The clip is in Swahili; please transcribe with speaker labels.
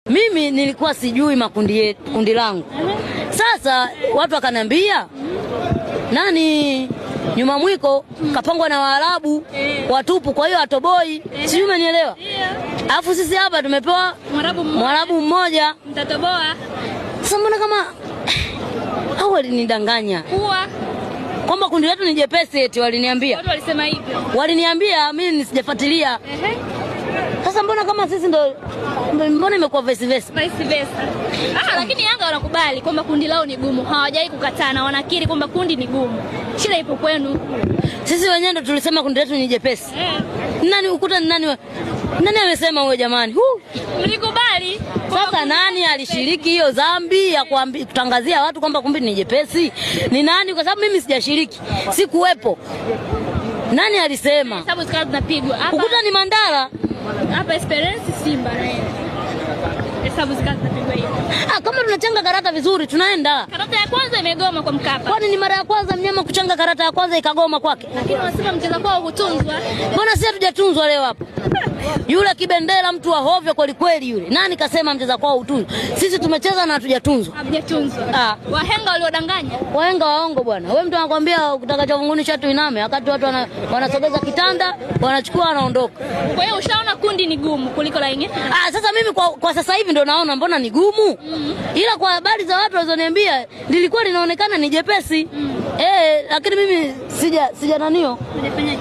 Speaker 1: Mimi nilikuwa sijui makundi yetu, kundi langu. Sasa watu wakaniambia nani nyuma mwiko kapangwa na Waarabu watupu, kwa hiyo atoboi, sijui umenielewa. Alafu sisi hapa tumepewa
Speaker 2: Mwarabu mmoja.
Speaker 1: Mwarabu mmoja.
Speaker 2: Mtatoboa.
Speaker 1: Sasa mbona kama au walinidanganya
Speaker 2: Kuwa
Speaker 1: kwamba kundi letu ni jepesi, eti waliniambia,
Speaker 2: watu walisema hivyo.
Speaker 1: Waliniambia, mimi nisijafuatilia. Sasa mbona kama sisi ndo, mbona imekuwa vice versa?
Speaker 2: Vice versa. Ah, lakini Yanga wanakubali kwamba kundi lao ni gumu. Hawajawahi kukataa na wanakiri kwamba kundi ni gumu. Shida ipo kwenu.
Speaker 1: Sisi wenyewe ndo tulisema kundi letu ni jepesi. Nani ukuta ni nani? Nani amesema huyo jamani? Huu.
Speaker 2: Mlikubali.
Speaker 1: Sasa nani alishiriki hiyo dhambi ya kutangazia watu kwamba kumbi ni jepesi? Ni nani? Kwa sababu mimi sijashiriki, sikuwepo. Nani alisema?
Speaker 2: Sababu zikawa zinapigwa. Hapa
Speaker 1: Ukuta ni Mandala.
Speaker 2: hapa Esperance Simba na yeye. Hesabu zikawa zinapigwa hivyo.
Speaker 1: Ah, kama tunachanga karata vizuri tunaenda.
Speaker 2: Karata ya kwanza imegoma kwa Mkapa.
Speaker 1: Kwani ni mara ya kwanza mnyama kuchanga karata ya kwanza ikagoma kwake?
Speaker 2: Lakini wanasema mcheza kwao hutunzwa.
Speaker 1: Mbona sisi hatujatunzwa leo hapa? Yule kibendera mtu wa hovyo kweli kweli yule. Nani kasema mcheza kwao hutunzwa? Sisi tumecheza na hatujatunzwa.
Speaker 2: Hamjatunzwa.
Speaker 1: Ah.
Speaker 2: Wahenga waliodanganya.
Speaker 1: Wahenga waongo bwana. Wewe mtu anakuambia ukitaka cha vunguni shati uiname, wakati watu wanasogeza kitanda, wanachukua wanaondoka.
Speaker 2: Kwa hiyo ushaona kundi ni gumu kuliko la ingine.
Speaker 1: Ah, sasa mimi kwa sasa hivi ndo naona mbona ni gumu. Ila kwa habari za watu walizoniambia lilikuwa linaonekana ni jepesi. Lakini mimi sija nanio.
Speaker 2: Unafanyaje?